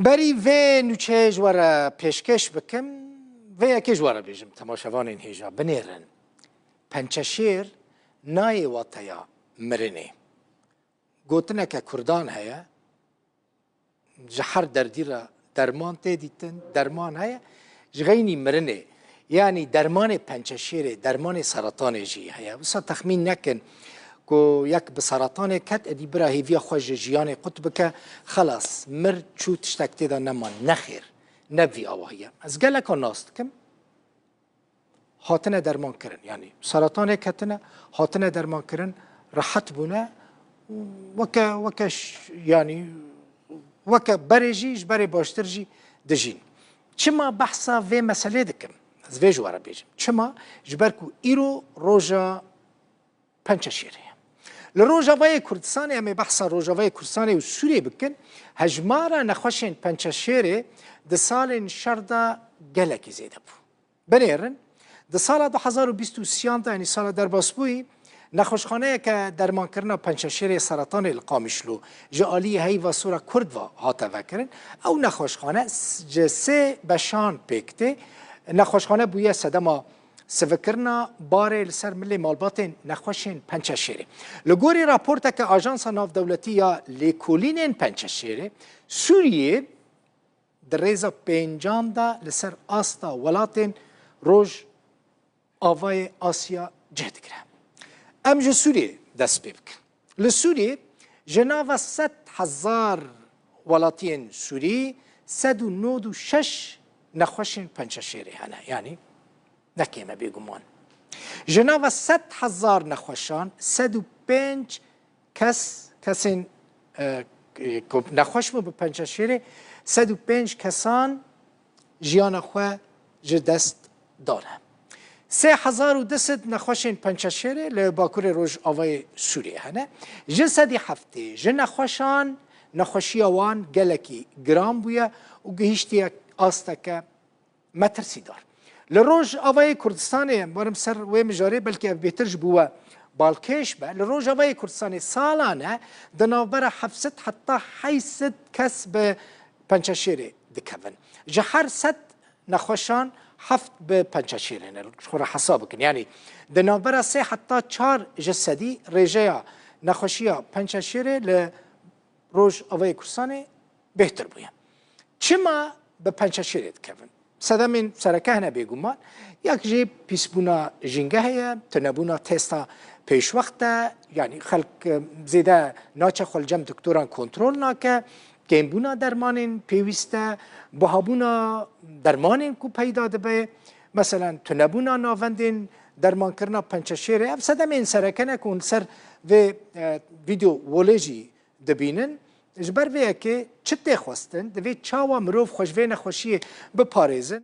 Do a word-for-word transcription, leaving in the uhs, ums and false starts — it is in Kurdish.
Berî vê nûçeyê ji we re pêşkêş bikim, vê yekê ji we re bêjim, temaşevanên hêja, binêrin. Pençeşêr nayê wateya mirinê. Gotineke kurdan heye, ji her derdî re derman tê dîtin, derman heye, ji xeynî mirinê. Yanî dermanê pençeşêrê, dermanê seratanê jî heye. Wisa texmîn nekin ku yek bi seratanê ket, êdî bira hêviya xwe ji jiyanê qut bike, xelas, mir, çû, tiştek tê de neman. Nexêr, ne bi vî awahî ye. Ez geleka nas dikim, hatine dermankirin. Yanî seratanê ketine, hatine dermankirin, rehet bûne, weke, weke ş-, yanî weke berê jî, ji berê baştir jî dijîn. Çima behsa vê meselê dikim? Ez vê ji we re bêjim. Çima? Ji ber ku îro roja pençeşêrê ye. Li Rojavayê Kurdistanê, em ê behsa Rojavayê Kurdistanê û Sûriyê bikin, hejmara nexweşên pençeşêrê di salên şer de gelekî zêde bû. Binêrin, di sala du hezar û bîst û sêyan de, yanî sala derbasbûyî, nexweşxaneyeke dermankirina pençeşêrê, seratanê li Qamişlo ji aliyê Heyva Sor a Kurd ve hate vekirin. Ew nexweşxane s-, ji sê beşan pêk tê. Nexweşxane bûye sedema sivikirina barê li ser milê malbatên nexweşên pençeşêrê. Li gorî raporteke Ajansa Navdewletî ya Lêkolînên Pençeşêrê, Sûriyê di rêza pêncan de li ser asta welatên Rojavayê Asya cih digire. Em ji Sûriyê dest pê bikin. Li Sûriyê ji nava sed hezar welatiyên Sûrî sed û nod û şeş nexweşên pençeşêrê hene. Yanî ne kêm e bêguman. Ji nava sed hezar nexweşan sed û pênc kes, kesên, e, ku nexweş bûn bi pençeşêrê, sed û pênc kesan jiyana xwe ji dest dane. Sê hezar û du sed nexweşên pençeşêrê li Bakurê Rojavayê Sûriyê hene. Ji sedî heftê ji nexweşan, nexweşiya wan gelekî giran bûye û gihîştiye asteke metirsîdar. Li Rojavayê Kurdistanê, em werim ser wê mijarê, belkî ev bêtir ji bo we balkêş be, li Rojavayê Kurdistanê salane di navbera heft sed heta heyt sed kes bi pençeşêrê dikevin. Ji her sed nexweşan heft bi pençeşêrê ne. Ji xwe re hesab bikin. Yanî di navbera sê heta çar ji sedî rêjeya nexweşiya pençeşêrê li Rojavayê Kurdistanê bêhtir bûye. Çima bi pençeşêrê dikevin? Sedemên sereke hene bêguman. Yek jî pîsbûna jîngehê ye, tunebûna testa pêşwext e, yanî xelk, e, zêde naçe xwe li cem doktoran kontrol nake, kêmbûna dermanên pêwîst e, bihabûna dermanên ku peyda dibe, meselen tunebûna navendên dermankirina pençeşêrê, ev sedemên sereke ne ku hûn li ser vê, e, vîdeo wolê jî dibînin. Ji ber vê yekê çi tê xwestin, divê çawa mirov xwe ji vê nexweşiyê biparêzin?